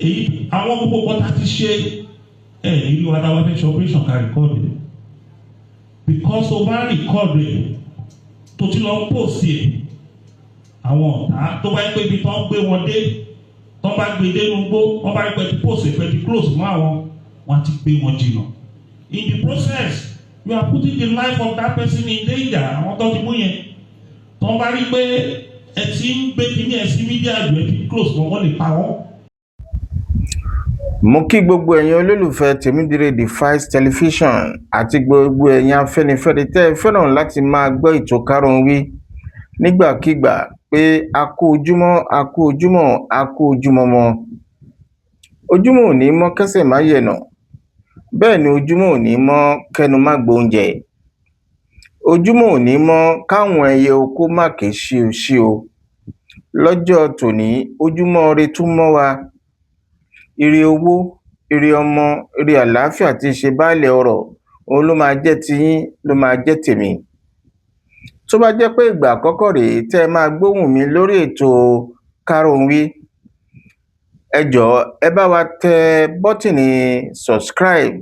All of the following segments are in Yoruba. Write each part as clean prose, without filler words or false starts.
Èyí àwọn gbogbo kan tá a ti ṣe ẹ nílùú wa, táwa fẹ́ ṣe operation, ká record ẹ̀, because o bá record ẹ̀, tó ti lọ post ẹ̀, àwọn ọ̀tá tó bá yẹ pé ibi tó ń gbé wọn dé, tó bá gbé dé inú gbó, wọ́n bá rí pé ti post ẹ̀, pé ti close mọ́ àwọn, wọ́n ti gbé wọn jìnnà. In the process, you are putting the life of that person in danger. Àwọn tó ti mú yẹn, tó bá rí pé ẹ ti ń gbé kíní ẹ sí media jù, ẹ ti close mọ́, wọ́n lè pa wọ́n. Mo kí gbogbo ẹ̀yin olólùfẹ́ Tèmídire Device Television àti gbogbo ẹ̀yin Afẹ́nifẹ́re tẹ́ ẹ fẹ́ràn láti máa gbọ́ ètò Káròǹwí nígbàkigbà pé a kú ojúmọ́, a kú ojúmọ́, a kú ojúmọmọ. Ojúmọ́ ò ní mọ́ kẹ́sẹ̀ má yẹ̀nà, bẹ́ẹ̀ ni ojúmọ́ ò ní mọ́ kẹ́nu má gbóúnjẹ, ojúmọ́ ò ní mọ́ káwọn ẹyẹ oko má ké ṣíoṣío. Lọ́jọ́ tòní, ojúmọ́ ire tún mọ́ wa. Ire owó, ire ọmọ, ire àlàáfíà tí í ṣe baálẹ̀ ọrọ̀, òun ló máa jẹ́ tiyín, ló máa jẹ́ tèmi. Tó bá jẹ́ pé ìgbà àkọ́kọ́ rèé tẹ́ ẹ máa gbóhùn mi lórí ètò Káròǹwí, ẹ jọ̀ọ́, ẹ bá wa tẹ button subscribe.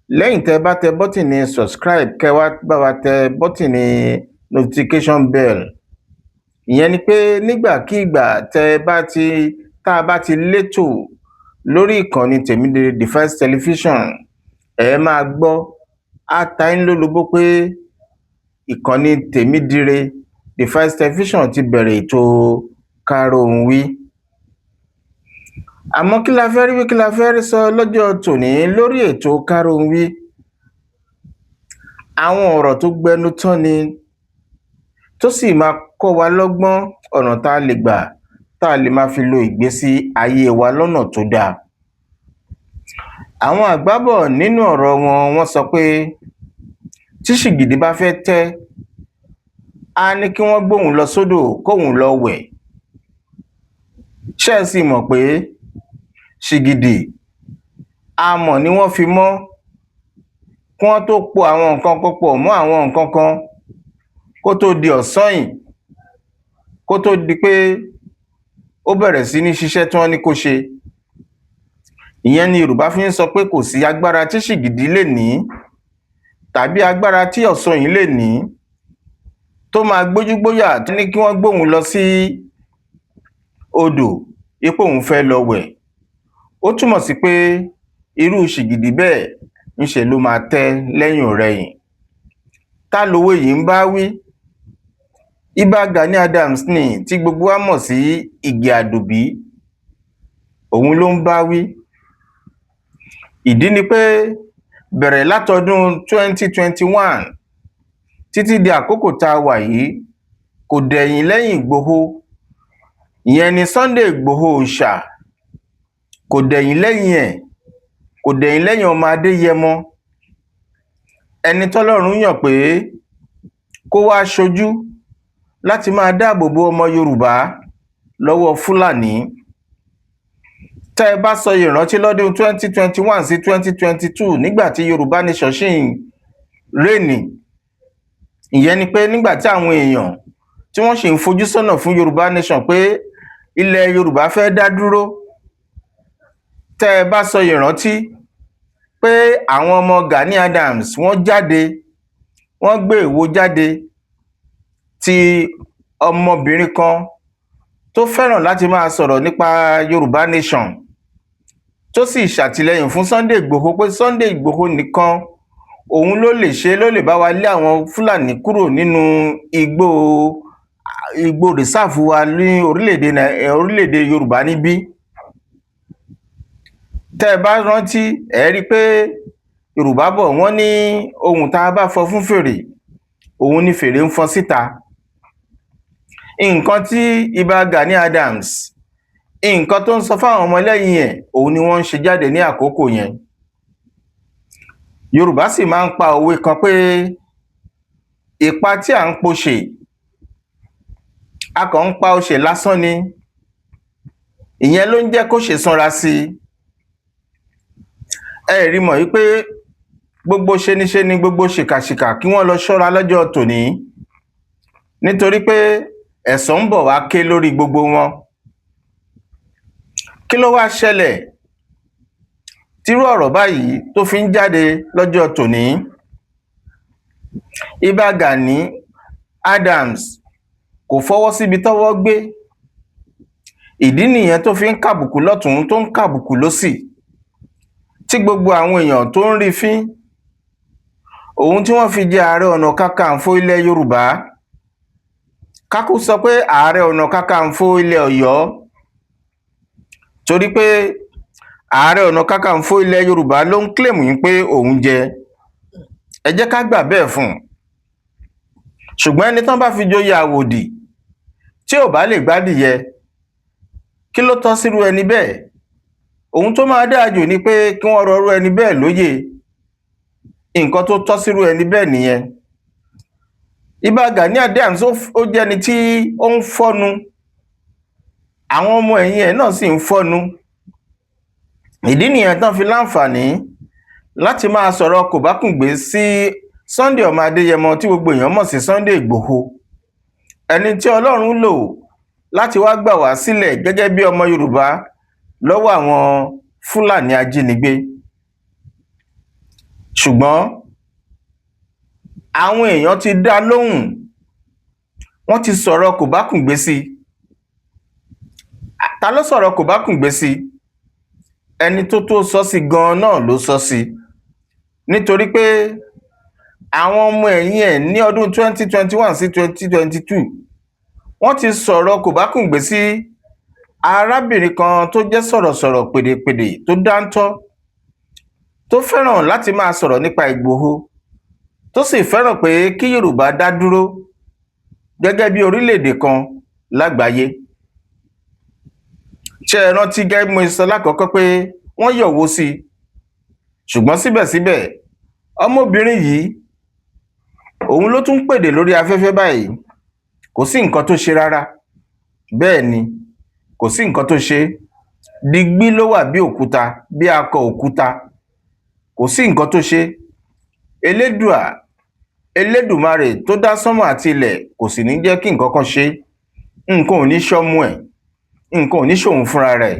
Lẹ́yìn tẹ́ ẹ bá tẹ button subscribe, kẹ́ ẹ wá bá wa tẹ button notification bell. Ìyẹn ni pé nígbàkigbà tẹ́ ẹ bá ti tá a bá ti létò lórí ìkànnì Tèmídire Device Television, ẹ máa gbọ́, á ta yín lólobó pé ìkànnì Tèmídire Device Television ti bẹ̀rẹ̀ ètò Káròǹwí. Àmọ́ kí la fẹ́ rí wí, kí la fẹ́ rí sọ lọ́jọ́ tòní lórí ètò Káròǹwí? Àwọn ọ̀rọ̀ tó gbẹnu tán ni, tó sì máa kọ́ wa lọ́gbọ́n ọ̀nà tá a lè gbà tá a lè máa fi lo ìgbésí ayé wa lọ́nà tó dáa. Àwọn àgbà bọ̀ nínú ọ̀rọ̀ wọn, wọ́n sọ pé tí ṣìgìdì bá fẹ́ tẹ́, á ní kí wọ́n gbóun lọ sódò kóun lọ wẹ̀. Ṣé ẹ sì mọ̀ pé ṣìgìdì amọ̀ ni wọ́n fi mọ́ kí wọ́n tó po àwọn nǹkan kan pọ̀ mọ́ àwọn nǹkan kan, kó tó di ọ̀sanyìn, kó tó di pé ó bẹ̀rẹ̀ sí ní ṣiṣẹ́ tí wọ́n ní kó ṣe? Ìyẹn ni Yorùbá fi ń sọ pé kò sí agbára tí ṣìgìdì lè ní tàbí agbára tí ọ̀sanyìn lè ní tó máa gbójúgbóyà tó ní kí wọ́n gbóun lọ sí odò wí pé òun fẹ́ lọ wẹ̀. Ó túmọ̀ sí pé irú ṣìgìdì bẹ́ẹ̀, ńṣe ló máa tẹ́ lẹ́yìn-ọ̀-rẹyìn. Ta lòwe yìí ń bá wí? Ìbà Gani Adams ní, tí gbogbo wa mọ̀ sí Ìgè Àdùbí, òun ló ń bá wí. Ìdí ni pé bẹ̀rẹ̀ látọdún 2021 títí di àkókò tá a wà yìí, kò dẹ̀yìn lẹ́yìn Ìgbòho. Ìyẹn ni Sunday Ìgbòho òòṣà. Kò dẹ̀yìn lẹ́yìn ẹ̀, kò dẹ̀yìn lẹ́yìn ọmọ Adéyẹmọ, ẹni tọ́lọ́run yàn pé kó wáá ṣojú láti máa dáàbò bo ọmọ Yorùbá lọ́wọ́ Fúlàní. Tẹ́ ẹ bá sọ ìrántí lọ́dún 2021 sí 2022, nígbà tí Yorùbá Nation ṣì ń reign, ìyẹn ni pé nígbà tí àwọn èèyàn tí wọ́n sì ń fojú sọ́nà fún Yorùbá Nation pé ilẹ̀ Yorùbá fẹ́ẹ́ dá dúró, tẹ́ ẹ bá sọ ìrántí pé àwọn ọmọ Gani Adams, wọ́n jáde, wọ́n gbé ìwo jáde ti ọmọbìnrin kan tó fẹ́ràn láti máa sọ̀rọ̀ nípa Yorùbá Nation, tó sì ṣàtìlẹ́yìn fún Sunday Igbòho, pé Sunday Igbòho nìkan òun ló lè ṣe, ló lè bá wa lé àwọn Fúlàní kúrò nínú igbó reserve wa ní orílẹ̀-èdè Yorùbá níbí. Tẹ́ ẹ bá rántí, ẹ rí i pé Yorùbá bọ̀, wọ́n ní ohun tá a bá fọ fún fèrè, òun ni fèrè ń fọn síta. Nǹkan tí Ìbà Gani Adams, nǹkan tó ń sọ fáwọn ọmọlẹ́yìn ẹ̀, òun ni wọ́n ń ṣe jáde ní àkókò yẹn. Yorùbá sì máa ń pa òwe kan pé ìpa tí à ń poṣè, a kàn ń pa oṣè lásán ni, ìyẹn ló ń jẹ́ kóṣè sanra sí i. Ẹ rí mọ̀ wípé gbogbo ṣeniṣeni, gbogbo ṣìkàṣìkà, kí wọ́n lọ ṣọ́ra lọ́jọ́ tòní, nítorí pé ẹ̀san ń bọ̀ wá ké lórí gbogbo wọn. Kí Kí ló wáá ṣẹlẹ̀ tírú ọ̀rọ̀ báyìí tó fi ń jáde lọ́jọ́ tòní? Ìbà Gani Adams kò fọwọ́ síbi tọ́wọ́ gbé. Ìdí nìyẹn tó fi ń kàbùkù lọ́tùn-ún, tó ń kàbùkù lósì, tí gbogbo àwọn èèyàn tó ń rí i fín. Òun tí wọ́n fi jẹ Ààrẹ Ọ̀nà Kakanfò ilẹ̀ Yorùbá, ká kúkú sọ pé Ààrẹ Ọ̀nà Kakanfò ilẹ̀ Ọ̀yọ́, torí pé Ààrẹ Ọ̀nà Kakanfò ilẹ̀ Yorùbá ló ń claim pé òun jẹ. Ẹ jẹ́ ká gbà bẹ́ẹ̀ fún un. Ṣùgbọ́n ẹni tán bá fi joyè àwòdì, tí ò bá lè gbádìyẹ, kí ló tọ́ sírú ẹni bẹ́ẹ̀? Ohun tó máa dáa jù ni pé kí wọ́n rọ irú ẹni bẹ́ẹ̀ lóyè. Nǹkan tó tọ́ sírú ẹni bẹ́ẹ̀ nìyẹn. Ìbà Gani Adams, ó jẹ́ni tí ó ń fọ́nu, àwọn ọmọ ẹ̀yìn ẹ̀ náà sì ń fọ́nu. Ìdí nìyẹn tán fi láǹfààní láti máa sọ̀rọ̀ kòbákùngbé sí Sunday ọmọ Adéyẹmọ, tí gbogbo èèyàn mọ̀ sí Sunday Ìgbòho, ẹni tí Ọlọ́run lò láti wáá gbà wá sílẹ̀ gẹ́gẹ́ bí ọmọ Yorùbá lọ́wọ́ àwọn Fúlàní ajínigbé. Ṣùgbọ́n àwọn èèyàn ti dá a lóhùn, wọ́n ti sọ̀rọ̀ kòbákùngbé sí i. Ta ló sọ̀rọ̀ kòbákùngbé sí i? Ẹni tó tó sọ sí gan-an náà ló sọ sí, nítorí pé àwọn ọmọ ẹ̀yìn ẹ̀ ní ọdún 2021 sí 2022, wọ́n ti sọ̀rọ̀ kòbákùngbé sí arábìnrin kan tó jẹ́ sọ̀rọ̀sọ̀rọ̀, pèdèpèdè tó dáńtọ́, tó fẹ́ràn láti máa sọ̀rọ̀ nípa Ìgbòho, tó sì fẹ́ràn pé kí Yorùbá dá dúró gẹ́gẹ́ bí orílẹ̀-èdè kan lágbàáyé. Ṣé ẹ rántí gẹ́gẹ́ bí mo ṣe sọ lákọ̀ọ́kọ́ pé wọ́n yọ̀wọ́ sí i? Ṣùgbọ́n síbẹ̀síbẹ̀, ọmọbìnrin yìí, òun ló tún pèdè lórí afẹ́fẹ́ báyìí. Kò sí nǹkan tó ṣe rárá. Bẹ́ẹ̀ ni, kò sí nǹkan tó ṣe. Digbí ló wà bí òkúta, bí akọ òkúta. Kò sí nǹkan tó ṣe. Elédùà Elédùmarè tó dá sánmọ̀ àti ilẹ̀ kò sì ní jẹ́ kí nǹkan kan ṣe é. Nǹkan ò ní ṣọmọ ẹ̀, nǹkan ò ní ṣòun fúnra rẹ̀.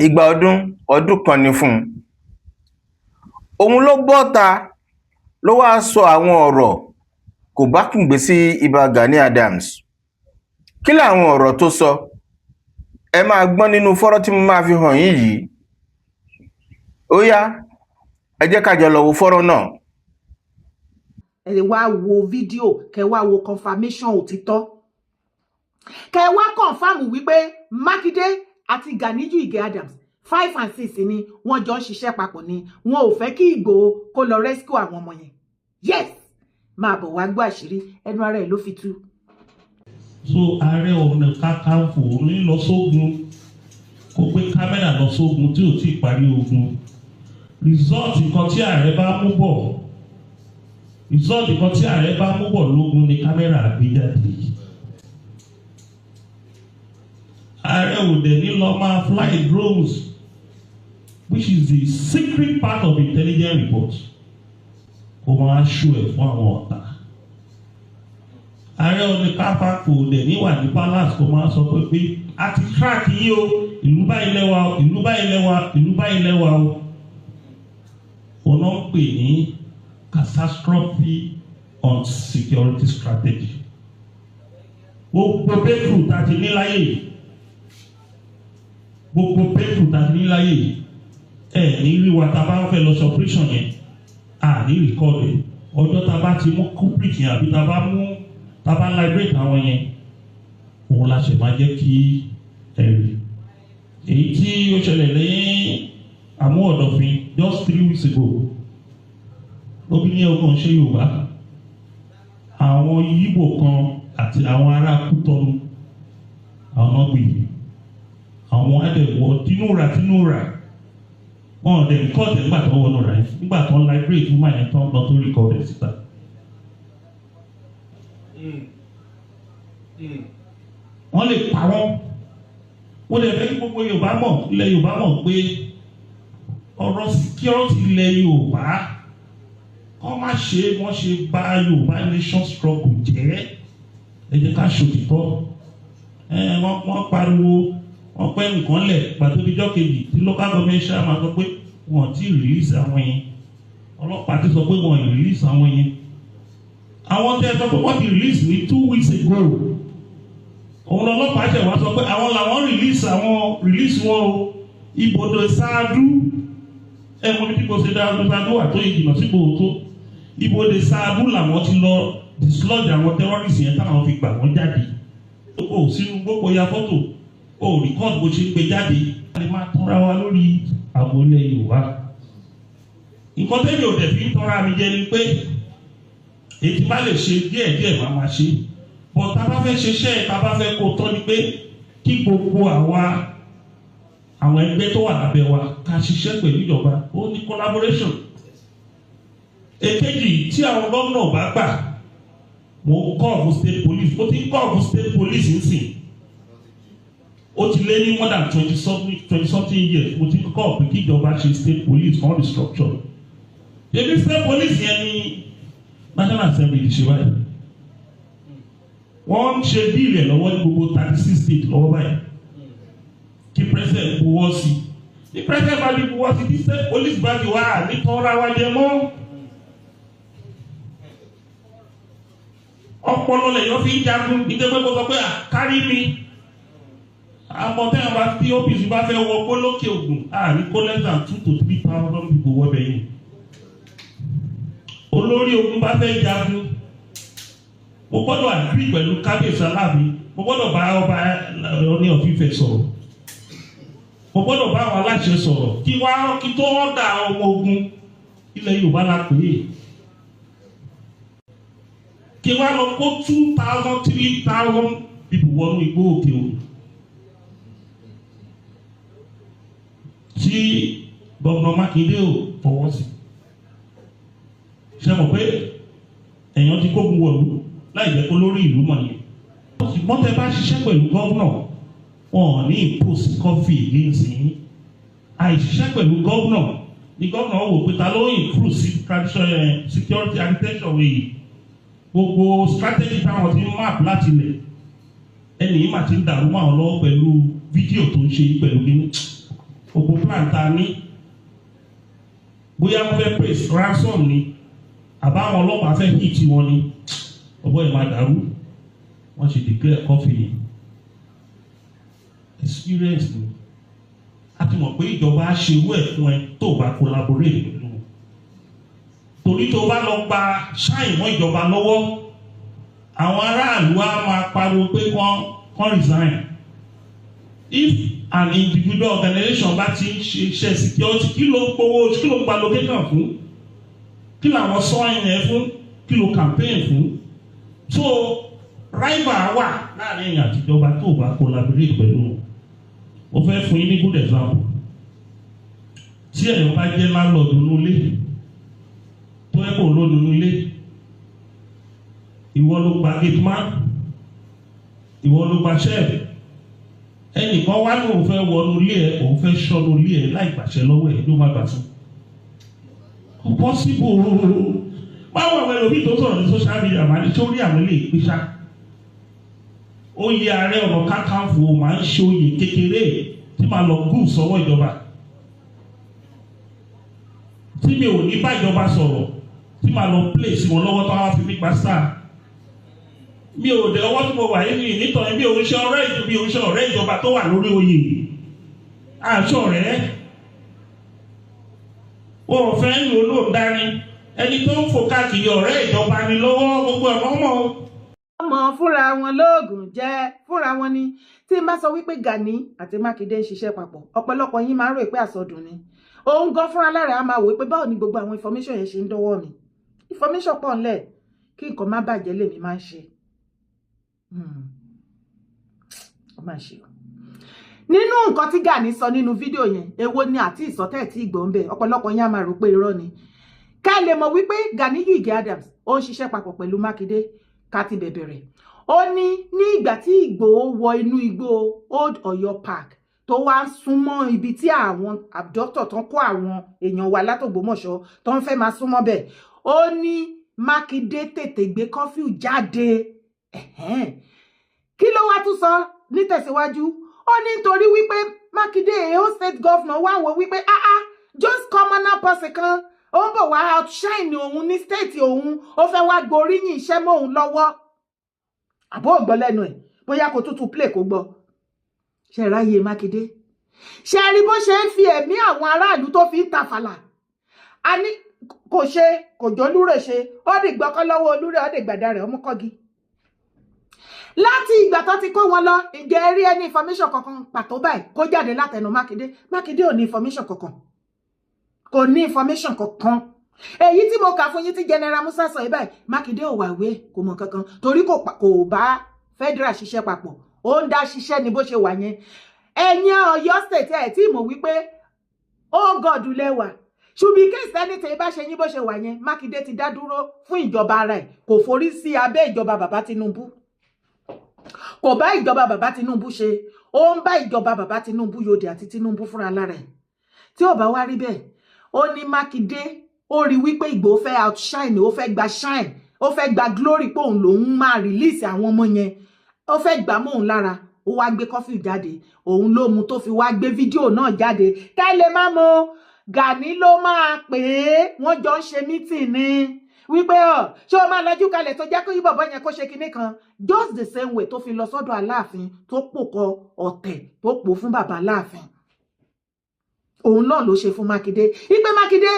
Igba ọdún ọdún kan ni fún un. Òun ló bọ́ta, ló wáá sọ àwọn ọ̀rọ̀ kòbákùngbé sí Ìbà Gani Adams. Kí làwọn ọ̀rọ̀ tó sọ? Ẹ máa gbọ́n nínú fọ́nrán tí mo máa fi hàn yín yìí. Ó yá, ẹ jẹ́ ká jọ lọ wo fọ́nrán náà. Ẹ wá wo fídíò, kẹ wá wo confirmation òtítọ́, kẹ wá confirm wípé Mákindé àti Ganiyu Ige Adams, five and six ni wọ́n jọ ń ṣiṣẹ́ papọ̀ ni. Wọn ò fẹ́ kí Ìgbòho kó lọ rescue àwọn ọmọ yẹn. Yes, máa bọ̀ wá gbọ́ àṣírí, ẹnu ara ẹ̀ ló fi tú. So Ààrẹ Ọ̀nà Kakanfò ní lọ sógun, kó gbé kámẹ́rà lọ sógun tí ò tí ì parí ogun. Result nǹkan tí ààrẹ bá mú bọ̀, result nǹkan tí ààrẹ bá mú bọ̀ lógun ni kámẹ́rà gbé jáde. Ààrẹ ò dẹ̀ ní lọ máa fly drones, which is the secret part of intelligence report, kó máa ṣó ẹ̀ fún àwọn ọ̀tá. Ààrẹ Ọ̀nà Kakanfò dẹ̀ ní wà ní palace, kó máa sọ pé a ti track yín o, ìlú báyìí lẹ́wà o, ìlú báyìí lẹ́wà, ìlú báyìí lẹ́wà o. Òun náà ń pè ní catastrophe on security strategy. Gbogbo breakthrough tá a ti ní láyé yìí, gbogbo breakthrough tá a ti ní láyé yìí, ẹ ní rí wa tá a bá fẹ́ lọ sí operation yẹn, a ní record ẹ̀. Ọjọ́ tá a bá ti mú culprit yẹn, àbí tá a bá mú, tá a bá liberate àwọn yẹn, òun la ṣe máa jẹ́ kí ẹ rí. Èyí tí ó ṣẹlẹ̀ ní Àmúọ̀dọ̀fin just 3 weeks ago, obìnrin ọkàn ṣe Yorùbá, àwọn Yíbò kan àti àwọn ará Kútọ́nù, àwọn náà gbé àwọn adẹ̀wọ̀ tínúra tínúra. Wọn ò dẹ̀ record ẹ̀ nígbà tó wọnú rẹ̀, nígbà tó ń liberate woman yẹn tó ń lọ tó record ẹ̀ síta. Wọ́n lè pa wọ́n. Wọ́n lè fẹ́ kí gbogbo Yorùbá mọ̀, ilẹ̀ Yorùbá mọ̀ pé ọ̀rọ̀ security ilẹ̀ Yorùbá, kọ́ má ṣe wọ́n ṣe bà Yorùbá nation struggle jẹ́. Ẹ jẹ́ ká ṣòtítọ́. Ẹ wọ́n pariwo. Wọ́n pẹ́ nǹkan lẹ̀ pàtó díjọ́ kejì tí local government chairman sọ pé wọ́n ti release àwọn yẹn. Ọlọ́pàá ti sọ pé wọ́n release àwọn yẹn. Àwọn tẹ́ ẹ sọ pé wọ́n ti release ní 2 weeks ago, òun lọ́lọ́pàá ṣẹ̀ wá sọ pé àwọn làwọn release, àwọn release wọn o. Ibodè Ṣáádú, ẹ mọ bí kò ṣe dáadú Ṣáádú wà tó yẹ jìnnà sípò tó. Ibodè Ṣáádú làwọn ti lọ dislodge àwọn terrorists yẹn táwọn fi gbà wọ́n jáde. O sínú gbogbo ya fọ́tò, o record bó ṣe ń gbé jáde. A lè máa tọ́ra wa lórí ààbò ilẹ̀ Yorùbá. Nǹkan tẹ́lẹ̀ ò dẹ̀ fi ń tọ́ra mi jẹ ni pé èyí tí bá lè ṣe díẹ̀ díẹ̀ máa ma ṣe, but tá a bá fẹ́ ṣiṣẹ́, tá a bá fẹ́ kó tọ́ ni pé kí gbogbo àwa àwọn ẹgbẹ́ tó wà lábẹ́ wa ká ṣiṣẹ́ pẹ̀lú ìjọba. Ó ní collaboration. Èkejì, tí àwọn gómìnà bá gbà, mo call fún state police. Mo ti call fún state police nsìn, ó ti lé ní more than 20-something years mo ti call pé kí ìjọba ṣe state police for restructure. Ebi state police yẹn ní National Assembly ti ṣe báyìí. Wọ́n ń ṣe bill ẹ̀ lọ́wọ́ ní gbogbo 36 states lọ́wọ́ báyìí kí president buwọ́ sí. Ní president bá ti buwọ́ sí, tí state police bá ti wá, nítorá wa jẹ mọ́. Ọpọlọ lèyàn fi ń jagun. Nítorí pé kó sọ pé kárí mi àmọ́ tẹ́yàn bá tí OPC bá fẹ́ wọ kó lókè ògùn àrí kó less than 2 to 3 thousand people wọ́ bẹ̀yìn. Olórí ogun bá fẹ́ jagun, mo gbọ́dọ̀ agree pẹ̀lú kábíyèsí Aláàfin, mo gbọ́dọ̀ bá ọba Ọọ̀ni of Ifẹ̀ sọ̀rọ̀, mo gbọ́dọ̀ bá àwọn aláṣẹ sọ̀rọ̀ kí wá kí tó ọ̀dà ọmọ ogun. Ilẹ̀ Yorùbá la pè é. Kí wá lọ kó 2,000, 3,000 people wọnú igbó òkè òkun tí gómìnà Mákindé ò fọwọ́ sí, ṣe mọ̀ pé èèyàn ti kógun wọ̀lú láì jẹ́ kó lórí ìlú mọ̀ nìyẹn. Ṣùgbọ́n tẹ bá ṣiṣẹ́ pẹ̀lú gómìnà, wọn ò ní impose curfew against yín. Àìṣiṣẹ́ pẹ̀lú gómìnà ni gómìnà wò pé ta ló improve sí traditional security architecture yìí. Gbogbo strategy táwọn ti ń map láti ilẹ̀, ẹnì yìí mà ti ń dàrú mọ́ àwọn lọ́wọ́ pẹ̀lú fídíò tó ń ṣe pẹ̀lú nínú gbogbo plan ta ní. Bóyá wọ́n fẹ́ praise ransom ni, àbáwọn ọlọ́pàá fẹ́ hit wọn ni, ọgbọ́n ẹ̀ máa dàrú. Wọ́n ṣe declare curfew ni. Experience ni a ti mọ̀ pé ìjọba á ṣe owó ẹ̀ fún ẹ tó o bá collaborate pẹ̀lú wọn, torí tó o bá lọ gba ṣáì mọ́ ìjọba lọ́wọ́, àwọn aráàlú á máa pariwo pé kán resign. If an individual organization bá ti ń ṣe iṣẹ́ security, kí ló ń gbowó, kí ló ń gba location fún, kí làwọn sọ yẹn fún, kí ló campaign fún? So rival wà láàrin èèyàn àtijọba tó o bá collaborate pẹ̀lú wọn. Mo fẹ́ fún yín ní good example. Tí èèyàn bá jẹ́ landlord nínú ilé tó yẹ kó lónìí nínú ilé, ìwọ ló gba gate man, ìwọ ló gba chef. Ẹnìkan wá ní òun fẹ́ wọnú ilé ẹ, òun fẹ́ ṣọ́nú ilé ẹ láì gbàṣẹ lọ́wọ́ ẹ, ló má gbà fún. Kò possible. Báwo àwọn ẹlòmíì tó sọ̀rọ̀ ní social media máa ní sórí àwọn ilé ìpínṣà oyè Ààrẹ Ọ̀nà Kakanfò máa ń ṣe oyè kékeré tí màá lọ gùn sọ́wọ́ ìjọba, tí mi ò ní bá ìjọba sọ̀rọ̀, tí màá lọ place wọn lọ́wọ́ tó wá fi mí gba sáà. Mi ò dé ọwọ́ tí mo wà yìí nítorí mi ò ń ṣe ọ̀rẹ́, mi ò ń ṣe ọ̀rẹ́ ìjọba tó wà lórí oyè. Àṣọ rẹ̀ wọn ò fẹ́ ń lò lóòdáni ẹni tó ń fò káàkiri ọ̀rẹ́ ìjọba ni lọ́wọ́ gbogbo ẹ̀mọ́ mọ́. Ọmọ fúnra wọn lóògùn jẹ fúnra wọn ni. Tí n bá sọ wípé Gani àti Mákindé ń ṣiṣẹ́ papọ̀, ọ̀pọ̀lọpọ̀ yín máa ń rò pé àsọdùn ni. Òun gan fúnra lára á máa wò pé báwo ni gbogbo àwọn information yẹn ṣe ń dọ́wọ́ mi. Information pọ̀ ńlẹ̀, kí nǹkan má bàjẹ́ lèmi máa ń ṣe. Ó máa ṣe o. Nínú nǹkan tí Gani sọ nínú fídíò yẹn, èwo ni àti ìsọtẹ́ tí ìgbọ̀n bẹ̀? Ọ̀pọ̀lọpọ̀ yín á máa rò pé irọ́ ni. Ká lè mọ̀ wípé Ganiyu Ige Adams ó ń ṣiṣẹ́ papọ̀ pẹ̀lú Mákindé, ká ti bẹ̀bẹ̀rẹ̀. Ó ní ní ìgbà tí Ìgbòho wọ inú igbó Old Ọ̀yọ́ Park, tó wá súnmọ́ ibi tí àwọn abductor tó ń kó àwọn èèyàn wa látÒgbómọ̀ṣọ́ tó ń fẹ́ máa súnmọ́ bẹ̀, ó ní Mákindé tètè gbé curfew jáde. Kí ló wá tún sọ nítẹ̀síwájú? Ó ní nítorí wípé Mákindé, èho state governor, wá wò wípé, ah ah, just commoner person kan ó ń bọ̀ wá outshine òun ní state òun, ó fẹ́ wá gboríyìn iṣẹ́ mọ́ òun lọ́wọ́. Àbó ògbọ́ lẹ́nu ẹ̀, bóyá kò tútù play kó gbọ́. Ṣe ráyè Mákindé? Ṣe rí bó ṣe ń fi ẹ̀mí àwọn aráàlú tó fi ń tàfàlà? A ní kò ṣe, kò jólúrè ṣe, ó dì gbọ́kọ́ lọ́wọ́ olúrè, ó dì gbàdá rẹ̀ ọmú kọ́gi. Láti ìgbà tó ti kó wọn lọ, ǹjẹ́ rí ẹni information kankan pàtó báyìí kó jáde látẹnu Mákindé? Mákindé ò ní information kankan, kò ní information kankan. Èyí tí mo kà fún yín tí General Musa sọ yìí báyìí, Mákindé ò wà wé, kò mọ̀ kankan, torí kò bá federal ṣiṣẹ́ papọ̀, ó ń dá ṣiṣẹ́ ní bó ṣe wà yẹn. Ẹ̀yin Ọ̀yọ́ State, ẹ̀ tí mọ̀ wípé ó gọ̀dù lẹ́wà ṣùgbọ́n case anything bá ṣe yín, bó ṣe wà yẹn, Mákindé ti dá dúró fún ìjọba ara ẹ̀, kò forí sí abẹ́ ìjọba bàbá Tinubu, kò bá ìjọba bàbá Tinubu ṣe, ó ń bá ìjọba bàbá Tinubu yòdì àti Tinubu fúnra lára ẹ̀. Tí ò bá wá rí bẹ́ẹ̀, ó ní Mákindé ó rí wípé Ìgbòho fẹ́ outshine, ó fẹ́ gba shine, ó fẹ́ gba glory pé òun lòun máa release àwọn ọmọ yẹn, ó fẹ́ gbà mọ́ òun lára, ó wá gbé kọ́fì jáde, òun ló mú tó fi wá gbé fídíò náà jáde. Kẹ́lẹ́ má mọ Gani ló máa pè é, wọ́n jọ ń ṣe meeting ni wípé ọ ṣé o máa lajú kalẹ̀ tó jẹ́ kó yí bọ̀bọ̀ yẹn kó ṣe kinní kan, just the same way tó fi lọ sọ́dọ̀ Aláàfin, tó pòkọ ọ̀tẹ̀ tó pò fún bàbá Aláàfin, òun náà ló ṣe fún Mákindé ìpè Mákindé,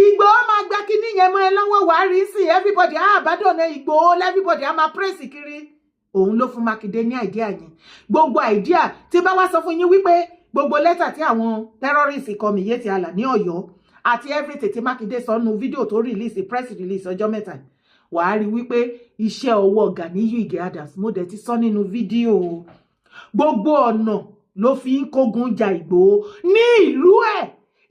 Ìgbòho máa gba kinní yẹn mọ́ ẹ lọ́wọ́, wàá rí sí everybody á àbádọ́nà Ìgbòho, everybody á máa praise kiri. Òun ló fún Mákindé ní idea yẹn. Gbogbo idea tí bá wá sọ fún yín wípé gbogbo lẹ́tà tí àwọn terrorist kọ Miyetti Allah ní Ọ̀yọ́ àti everything tí Mákindé sọ nínú fídíò tó release, press release ọjọ́ 3, wàá rí wípé iṣẹ́ ọwọ́ Ganiyu Ige Adams. Mo dẹ̀ ti sọ nínú fídíò, gbogbo ọ̀nà ló fi ń kógun ja Ìgbòho ní ìlú ẹ̀.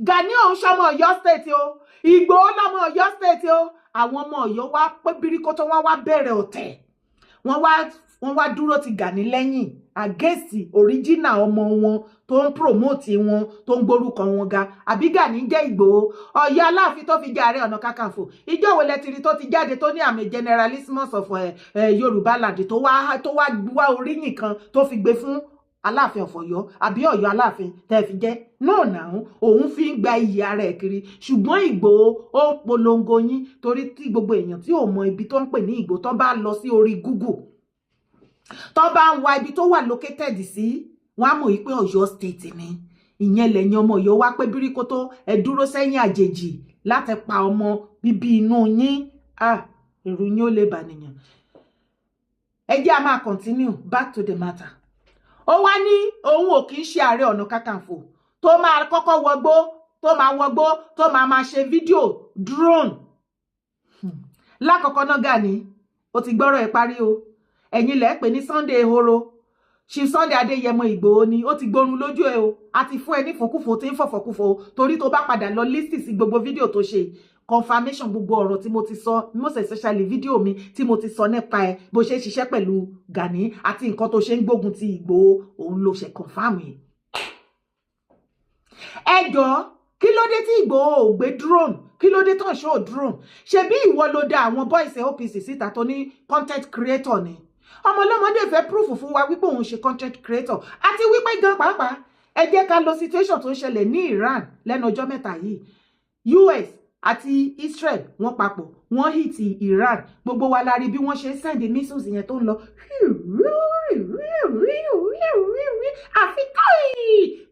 Gani òun ṣọmọ Ọ̀yọ́ State o, Ìgbòho lọmọ Ọ̀yọ́ State o. Àwọn ọmọ Ọ̀yọ́ wá pé bíríkótó, wọ́n wá bẹ̀rẹ̀ ọ̀tẹ̀, wọ́n wá dúró ti Gani lẹ́yìn against original ọmọ wọn tó ń promote wọn, tó ń gbórúkọ wọn ga. Àbí Gani jẹ́ Ìgbòho Ọ̀yọ́ Aláàfin tó fi jẹ́ Ààrẹ Ọ̀nà Kakanfò? Ìjọ wo lẹ ti rí tó ti jáde tó ní àmì generalissimus of Yorùbá land, tó wá oríyìn kan tó fi gbé fún Aláàfin of Ọ̀yọ́ àbí Ọ̀yọ́ Aláàfin tẹ́ fi jẹ́ náà náà? Òun fi ń gba iyì ara ẹ̀ kiri, ṣùgbọ́n Ìgbòho ó ń polongo yín, torí tí gbogbo èèyàn tí ò mọ ibi tó ń pè ní Ìgbòho tó bá lọ sí orí Google, tó bá ń wá ibi tó wà located sí, wọ́n á mọ̀ wípé Ọ̀yọ́ State ni. Ìyẹn lẹ́yìn ọmọ Ọ̀yọ́ wá pé bíríkótó, ẹ dúró sẹ́yìn àjèjì láti pa ọmọ bíbí inú yín. Ah, èrò yín ó lè bà nìyàn. Ẹ jẹ́ a máa continue back to the matter. Ó wá ní òun ò kì í ṣe Ààrẹ Ọ̀nà Kakanfò tó máa kọ́kọ́ wọgbó, tó máa wọgbó, tó máa máa ṣe fídíò drone. Lákọ̀ọ́kọ́ náà, Gani ó ti gbọ́rọ̀ ẹ̀ parí o. Ẹ̀yin lẹ́ pè ní Sunday Ehoro, Chief Sunday Adéyẹmọ Ìgbòho ni ó ti gbórun lójú ẹ o. Àti fún ẹ ní fòkúfò tí ń fọ̀fọ̀kúfò, torí tó bá padà lọ listen sí gbogbo fídíò tó ṣe, confirmation gbogbo ọ̀rọ̀ tí mo ti sọ, most especially fídíò mi tí mo ti sọ nípa ẹ, bó ṣe ń ṣiṣẹ́ pẹ̀lú Gani àti nǹkan tó ṣe ń gbógun ti Ìgbòho, òun ló ṣe confirm yìí. Ẹ jọ̀ọ́, kí ló dé tí Ìgbòho ò gbé drone? Kí ló dé tán show drone? Ṣebí ìwọ ló dá àwọn boys OPC síta tó ní content creator ni? Ọmọ ọlọ́mọdé fẹ́ proof fún wa wípé òun ṣe content creator, àti wípé gan pàápàá, ẹ jẹ́ ká lọ situation tó ń ṣẹlẹ̀ ní Iran lẹ́nu ọjọ́ 3 yìí. US àti Israel wọ́n papọ̀, wọ́n hit Iran. Gbogbo wa la rí bí wọ́n ṣe ń send missiles yẹn tó ń lọ àfi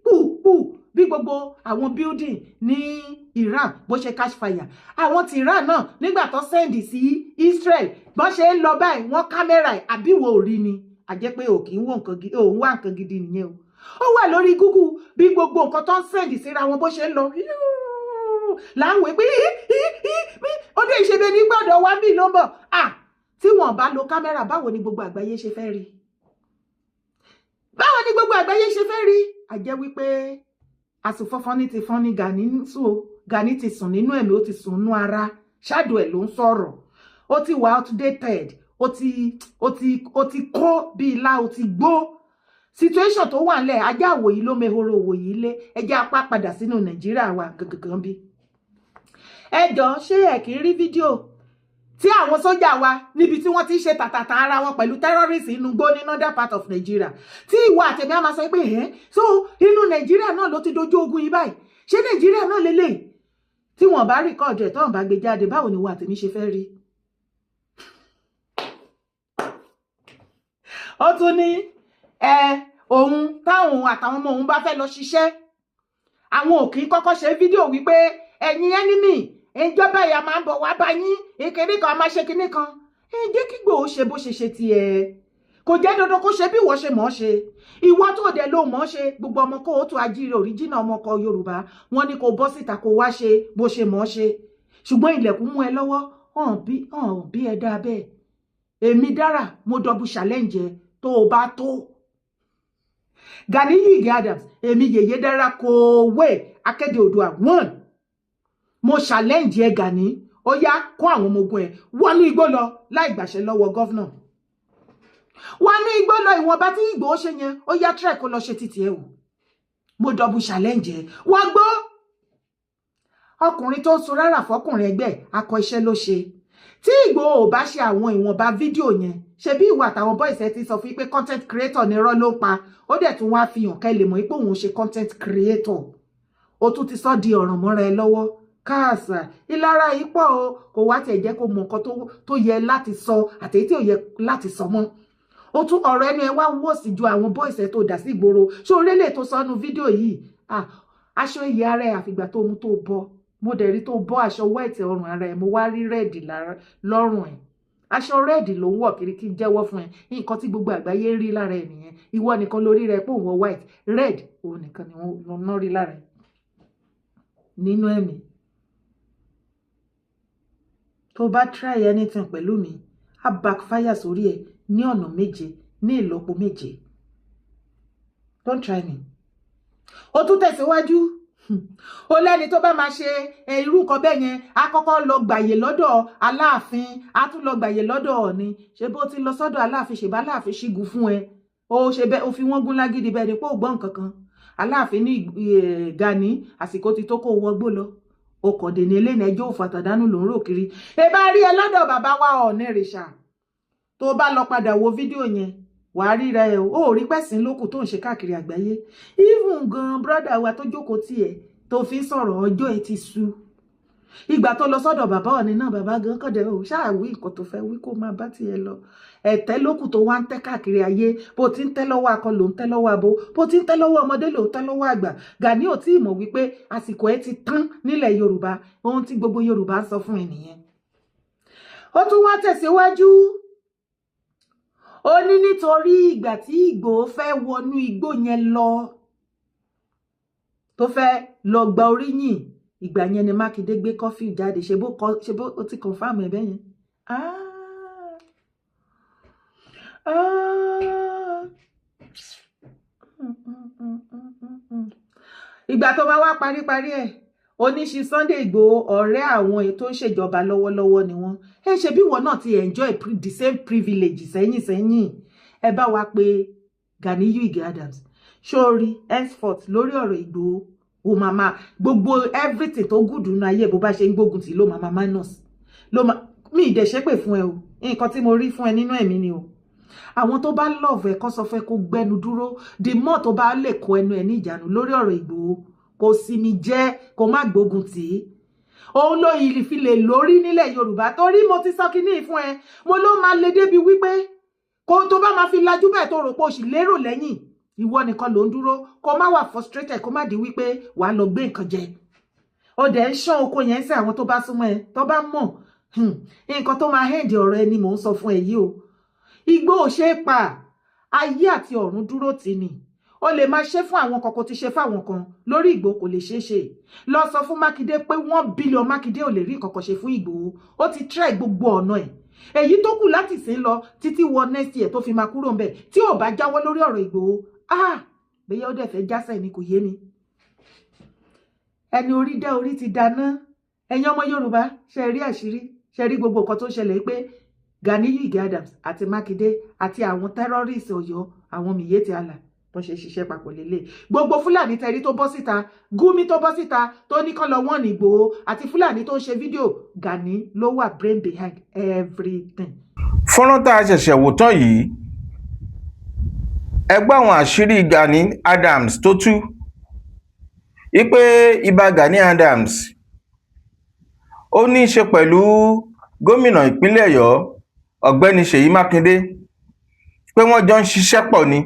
pù bí gbogbo àwọn building ní Iran bó ṣe catch fire. Àwọn ti Iran náà, nígbà tó send sí Israel, bọ́n ṣe ń lọ báyìí, wọ́n kámẹ́rà ẹ̀. Àbíwò ò rí ni? Àjẹ́ pé ò kì í wò nǹkan gidi, òun wá nǹkan gidi nìyẹn o. Ó wà lórí Google bí gbogbo nǹkan tó ń send síra wọn bó ṣe ń lọ láwọn pé ó dé ìṣe bẹ́ẹ̀ ní gbọ́dọ̀ wá bí ló ń bọ̀. À tí wọ́n bá lo kámẹ́rà, báwo ni gbogbo àgbáyé ṣe fẹ́ rí? Báwo ni gbogbo àgbáyé ṣe fẹ́ rí? Àjẹ́ wípé àsùnfọ́fọ́n ní ti fọ́n ní Gani ń sùn o. Gani ti sùn nínú ẹ̀mí, ó ti sùn nínú ara, ṣáàdù ẹ̀ ló ń sọ̀rọ̀. Ó ti wà outdated, ó ti kó bí ilá, ó ti gbó. Situation tó wà nílẹ̀, ajá àwòyí ló mehoro òwòyí lé. Ẹjẹ́ apá padà sínú Nàìjíríà wa gangan bí. Ẹ jọ, ṣé ẹ kì í rí fídíò Tí àwọn sójà wa níbi tí wọ́n ti ń ṣe tàtàtà ara wọn pẹ̀lú terrorists inú gbó ní northern part of Nigeria, tí ìwọ àtẹ̀mí á máa sọ pé ẹ̀ so inú Nàìjíríà náà ló ti dojú ogun yìí báyìí. Ṣé Nàìjíríà náà lélẹ̀ tí wọ́n bá record ẹ̀, tọ́wọ́n bá gbé jáde, báwo ni ìwọ àtẹ̀mí ṣe fẹ́ rí? Ó tún ní ẹ òun táwọn àtàwọn ọmọ òun bá fẹ́ lọ ṣiṣẹ́, àwọn ò kì í kọ́kọ́ ṣe fídíò wípé ẹ̀yin enemy ìjọba ìyá máa ń bọ̀ wá bá yín, ìkíní kan a máa ṣe kíní kan. Ẹ jẹ́ kí Ìgbòho ṣe bó ṣe ṣe tiẹ̀. Kò jẹ́ dandan kó ṣe bí ìwọ ṣe mọ̀ ọ́ ṣe. Ìwọ tó dẹ̀ ló mọ̀ ọ́ ṣe, gbogbo ọmọ kó o tó ajíire òríjìnà ọmọ ọkọ Yorùbá wọn ni kò bọ́ síta kó wá ṣe bó ṣe mọ̀ ọ́ ṣe, ṣùgbọ́n ilẹ̀kùn mú ẹ lọ́wọ́. Hàn bí hàn bí ẹ dáa bẹ́ẹ̀. Èmi dára, mo double challenge ẹ tó o bá tó. Ganiyu Ige Adams, èmi yèyé dára kò wé akéde Oòduà one, mo challenge ẹ. Gani, ó yá, kó àwọn ọmọ ogun ẹ wọnú igbó lọ láì gbàṣẹ lọ́wọ́ governor, wọnú igbó lọ. Ìwọ̀nba tí Ìgbòho ṣe yẹn, ó yá, try kó lọ ṣe títì ẹ o. Mo double challenge ẹ. Wọ́n gbọ́ ọkùnrin tó ń sun rárá fọkùnrin ẹgbẹ́ akọ iṣẹ́ ló ṣe. Tí Ìgbòho ò bá ṣe àwọn ìwọ̀nba fídíò yẹn, ṣe bí ìwà àtàwọn boys ẹ ti sọ fún pé content creator ní irọ́ ló ń pa, ó dẹ̀ tún wá fi hàn kẹ́ lè mọ̀ pé òun ṣe content creator. Ó tún ti sọ di ọ̀ràn mọ́ra ẹ lọ́wọ́. Káàsà, ìlara yìí pọ̀ o. Kò wá tiẹ̀ jẹ́ kó mọ nǹkan tó yẹ láti sọ àtèyí tí ò yẹ láti sọ mọ́. Ó tún ọ̀rọ̀ ẹnu ẹ wá wò sí ju àwọn boys ẹ tó dà sí ìgboro. Ṣé orílẹ̀ tó sọnù fídíò yìí? Aṣọ ìyá ara ẹ, àfìgbà tó mú tó bọ́, mo dẹ̀ rí tó bọ́ aṣọ white ọrùn ara ẹ, mo wá rí red lọ́rùn ẹ̀. Aṣọ red ló ń wọ̀ kiri. Kí n jẹ́wọ́ fún ẹ, nǹkan tí gbogbo àgbáyé ń rí lára ẹ nìyẹn. Ìwọ nìkan lórí rẹ pé òun wọ white, red òun nìkan ni wọ́n ná rí lára ẹ nínú ẹ̀mí. Tó bá try anything pẹ̀lú mi, á backfire sórí ẹ ní ọ̀nà 7, ní ìlọ́po 7. Don't try me. Ó tún tẹ̀síwájú, ó lẹ́ni tó bá máa ṣe irú nǹkan bẹ́ẹ̀ yẹn, á kọ́kọ́ lọ gbàyè lọ́dọ̀ Aláàfin, á tún lọ gbàyè lọ́dọ̀ Ọ̀ọ̀ni. Ṣé bó ti lọ sọ́dọ̀ Aláàfin, ṣèbá Aláàfin ṣígun fún ẹ? Ó ṣe bẹ́ẹ̀, ó fi wọ́n gún lágídí bẹ́ẹ̀ ni pé ó gbọ́ nǹkan kan. Aláàfin ní Gani, àsìkò ti tó kó wọgbó lọ. O kò dè ní eléyìí, ẹjọ́ òfò àtàdánù ló ń rò kiri. Ẹ bá rí ẹ lọ́dọ̀ bàbá wa Ọ̀ọ̀nìrìṣà, tó bá lọ padà wo fídíò yẹn, wàá ríra ẹ o. Ò rí pẹ̀sìn lókù tó ń ṣe káàkiri àgbáyé. Even gan, brother wa tó jókòó tiẹ̀ tó fi ń sọ̀rọ̀, ọjọ́ ẹ ti sú. Ìgbà tó lọ sọ́dọ̀ bàbá Ọ̀ọ̀ni náà, bàbá gan kọ̀dẹ̀ o ṣáà wí nǹkan tó fẹ́ wí, kó máa bá tiẹ̀ lọ. Ẹ̀tẹ́ lókù tó wá ń tẹ́ káàkiri ayé. Bó ti ń tẹ́ lọ́wọ́ akọ ló ń tẹ́ lọ́wọ́ abo, bó ti ń tẹ́ lọ́wọ́ ọmọdé ló ń tẹ́ lọ́wọ́ àgbà. Gani ò tí ì mọ̀ wípé àsìkò ẹ ti tán nílẹ̀ Yorùbá. Ohun tí gbogbo Yorùbá ń sọ fún ẹ nìyẹn. Ó tún wá tẹ̀síwájú, ó ní nítorí ìgbà tí Ìgbòho fẹ́ wọnú igbó yẹn lọ, tó fẹ́ lọ gba oríyìn, ìgbà yẹn ni Mákindé gbé curfew jáde. Ṣe bó ó ti confirm ẹ bẹ́yẹn? Ah. Ah. Ìgbà tó bá wá paríparí ẹ̀, oníṣi Sunday Ìgbòho, ọ̀rẹ́ àwọn tó ń ṣèjọba lọ́wọ́lọ́wọ́ ni wọ́n. Ẹ ṣe bí ìwọ náà ti enjoy the same privilege sẹ́yìn sẹ́yìn. Ẹ bá wa pé Ganiyu Ige Adams sórí henceforth lórí ọ̀rọ̀ Ìgbòho, o máa máa gbogbo everything tó gùdù nínú ayé, bó bá ṣe ń gbógun tì ló máa máa minus ló máa mi ì dẹ̀ ṣépè fún ẹ o. Nǹkan tí mo rí fún ẹ nínú ẹ̀mí ni o. Àwọn tó bá love ẹ kọ́ sọ fẹ́ kó gbẹnu dúró. The more tó bá lè kó ẹnu ẹ ní ìjánu lórí ọ̀rọ̀ Ìgbòho, kó sinmi jẹ́, kó má gbógun tì í, òun ló yìí fi lè lórí nílẹ̀ Yorùbá. Torí mo ti sọ kínní fún ẹ, mo ló máa le débi wípé kó tó bá máa fi lajú bẹ́ẹ̀, tó rò pé o sì lérò lẹ́yìn, ìwọ nìkan ló ń dúró, kó má wà frustrated, kó má di wípé wàá lọ gbé nǹkan jẹ. Ó dẹ̀ ń ṣán oko yẹn sí àwọn tó bá súnmọ́ ẹ, tó bá mọ̀ nǹkan tó máa hẹ́ǹdì ọ̀rọ̀ ẹ ni mò ń sọ fún ẹ yìí o. Igbó ò ṣe é pa, ayé àti ọ̀run dúró tì ní. O lè máa ṣe fún àwọn kan, kò ti ṣe fáwọn kan lórí Ìgbòho, kò lè ṣeé ṣe. Lọ sọ fún Mákindé pé 1 billion Mákindé ò lè rí nǹkan kan ṣe fún Ìgbòho. Ó ti try gbogbo ọ̀nà ẹ̀. Èyí tó kù láti sìn lọ títí wọ next year tó fi máa kúrò ńbẹ̀, tí ò bá jáwọ́ lórí ọ̀rọ̀ Ìgbòho, ah, bẹ́yẹ ó dẹ̀ fẹ́ jásẹ̀ ni, kò yé mi. Ẹni orí dá orí ti dáná. Ẹ̀yin ọmọ Yorùbá, ṣe rí àṣírí, ṣe rí gbogbo nǹkan tó ń ṣẹlẹ̀ pé Ganiyu Ige Adams àti Mákindé àti àwọn terrorists Ọ̀yọ́, àwọn Miyetti Allah. Bó ṣe ṣiṣẹ́ papọ̀ lélẹ̀, gbogbo Fúlàní tẹ̀rí tó bọ́ síta, Gumi tó bọ́ síta tó ní kán lọ wọ́n ní Ìgbòho, àti Fúlàní tó ń ṣe fídíò, Gani ló wà brain behind everything. Fọ́nrán tá a ṣẹ̀ṣẹ̀ wò tán yìí, ẹ gbọ́ àwọn àṣírí Gani Adams tó tú wípé Ìbà Gani Adams, ó ní í ṣe pẹ̀lú gómìnà ìpínlẹ̀ Ọ̀yọ́, Ọ̀gbẹ́ni Ṣèyí Mákindé, pé wọ́n jọ ń ṣiṣẹ́ pọ̀ ni,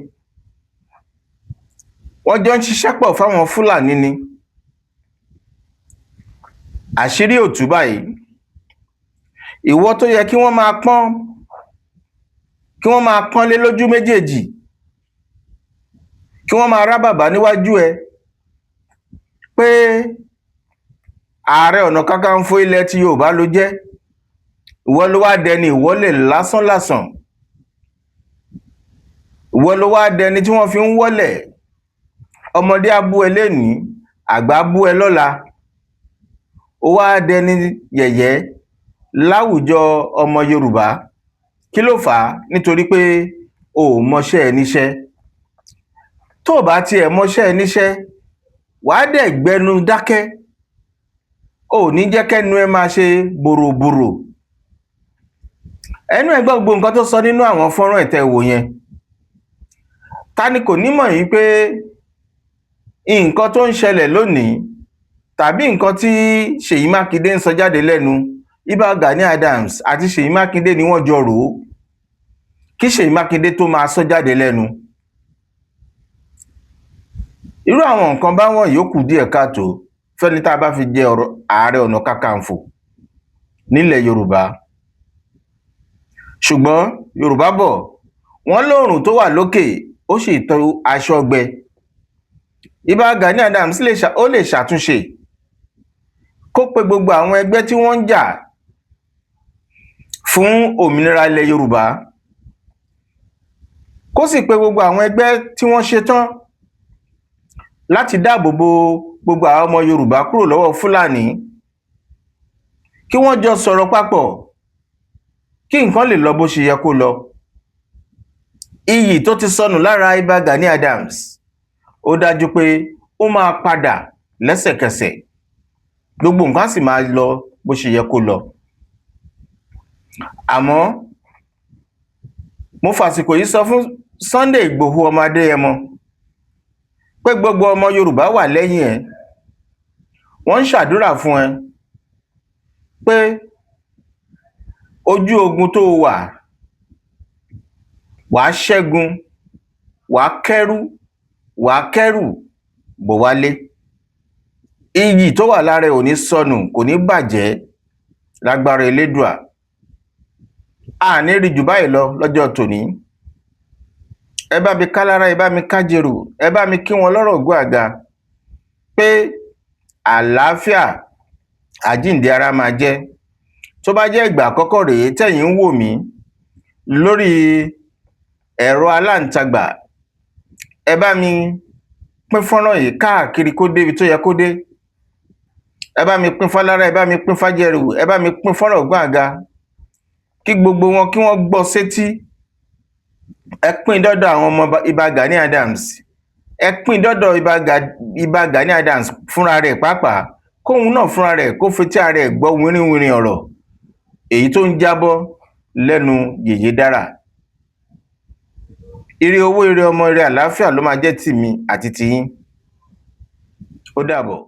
wọ́n jọ ń ṣiṣẹ́ pọ̀ fáwọn Fúlàní ni. Àṣírí ò tú báyìí. Ìwọ tó yẹ kí wọ́n máa pọ́n, kí wọ́n máa pọ́nlé lójú méjèèjì, kí wọ́n máa rábàbà níwájú ẹ pé Ààrẹ Ọ̀nà Kakanfò ilẹ̀ tí Yorùbá ló jẹ́, ìwọ ló wá dẹni ìwọ́lẹ̀ lásánlàsàn, ìwọ ló wá dẹni tí wọ́n fi ń wọ́lẹ̀. Ọmọdé á bú ẹ lénìí, àgbà á bú ẹ lọ́la, ó wá dẹni yẹ̀yẹ́ láwùjọ ọmọ Yorùbá. Kí ló fà á? Nítorí pé o ò mọṣẹ́ ẹ níṣẹ́. Tó o bá tiẹ̀ mọṣẹ́ ẹ níṣẹ́, wàá dẹ̀ gbẹnu dákẹ́, o ò ní jẹ́ kẹ́nu ẹ máa ṣe bòròbòrò. Ẹnu ẹ gbọ́ gbogbo nǹkan tó sọ nínú àwọn fọ́nrán ẹ̀ tẹ́ ẹ wò yẹn. Ta ni kò ní mọ̀ yìí pé nǹkan tó ń ṣẹlẹ̀ lónìí tàbí nǹkan tí Ṣèyí Mákindé ń sọ jáde lẹ́nu, Ìbà Gani Adams àti Ṣèyí Mákindé ni wọ́n jọ rò ó kí Ṣèyí Mákindé tó máa sọ jáde lẹ́nu? Irú àwọn nǹkan báwọn yòókù díẹ̀ káàtó fẹ́ni tá a bá fi jẹ ọ̀rọ̀ Ààrẹ Ọ̀nà Kakanfò nílẹ̀ Yorùbá. Ṣùgbọ́n Yorùbá bọ̀, wọ́n lóòrùn tó wà lókè, ó sì tó aṣọ gbẹ. Ìbà Gani Adams lè ó lè ṣàtúnṣe, kó pe gbogbo àwọn ẹgbẹ́ tí wọ́n ń jà fún òmìnira ilẹ̀ Yorùbá, kó sì pe gbogbo àwọn ẹgbẹ́ tí wọ́n ṣetán láti dáàbò bo gbogbo àwọn ọmọ Yorùbá kúrò lọ́wọ́ Fúlàní, kí wọ́n jọ sọ̀rọ̀ papọ̀, kí nǹkan lè lọ bó ṣe yẹ kó lọ. Iyì tó ti sọnù lára Ìbà Gani Adams, ó dájú pé ó máa padà lẹ́sẹ̀kẹsẹ̀, gbogbo nǹkan á sì máa lọ bó ṣe yẹ kó lọ. Àmọ́ mo fàsìkò yìí sọ fún Sunday Ìgbòho ọmọ Adéyẹmọ pé gbogbo ọmọ Yorùbá wà lẹ́yìn ẹ̀, wọ́n ń ṣàdúrà fún ẹ pé ojú ogun tó wà, wàá ṣẹ́gun, wàá kẹ́rù, wàá kẹ́rù bọ̀ wálé. Iyì tó wà lára ẹ̀ ò ní sọnù, kò ní bàjẹ́ lágbára Elédùà. A ní rí jù báyìí lọ lọ́jọ́ tòní. Ẹ bá mi ká lára, ẹ bá mi kájèrò, ẹ bá mi kí wọn lọ́rọ̀ ògùn àga pé àlàáfíà, àjíǹde ara máa jẹ́. Tó bá jẹ́ ìgbà àkọ́kọ́ rèé tẹ̀yin ń wò mí lórí ẹ̀rọ aláǹtagbà, ẹ bá mi pín fọ́nrán yìí káàkiri kó débi tó yẹ kó dé. Ẹ bá mi pín fálára, ẹ bá mi pín fájẹrò, ẹ bá mi pín fọ́nrán ògùn àga, kí gbogbo wọn kí wọ́n gbọ́ sétí. Ẹ pín dọ́dọ̀ àwọn ọmọ Ìbà Gani Adams, ẹ pín dọ́dọ̀ Ìbà Gani Adams fúnra rẹ̀ pàápàá, kóun náà fúnra rẹ̀ kó fetí ara ẹ̀ gbọ́ wínrínwínrin ọ̀rọ̀ èyí tó ń jábọ́ lẹ́nu Yèyé Dára. Ire owó, ire ọmọ, ire àlàáfíà ló máa jẹ́ tìmí àti tiyín. Ó dàbọ̀.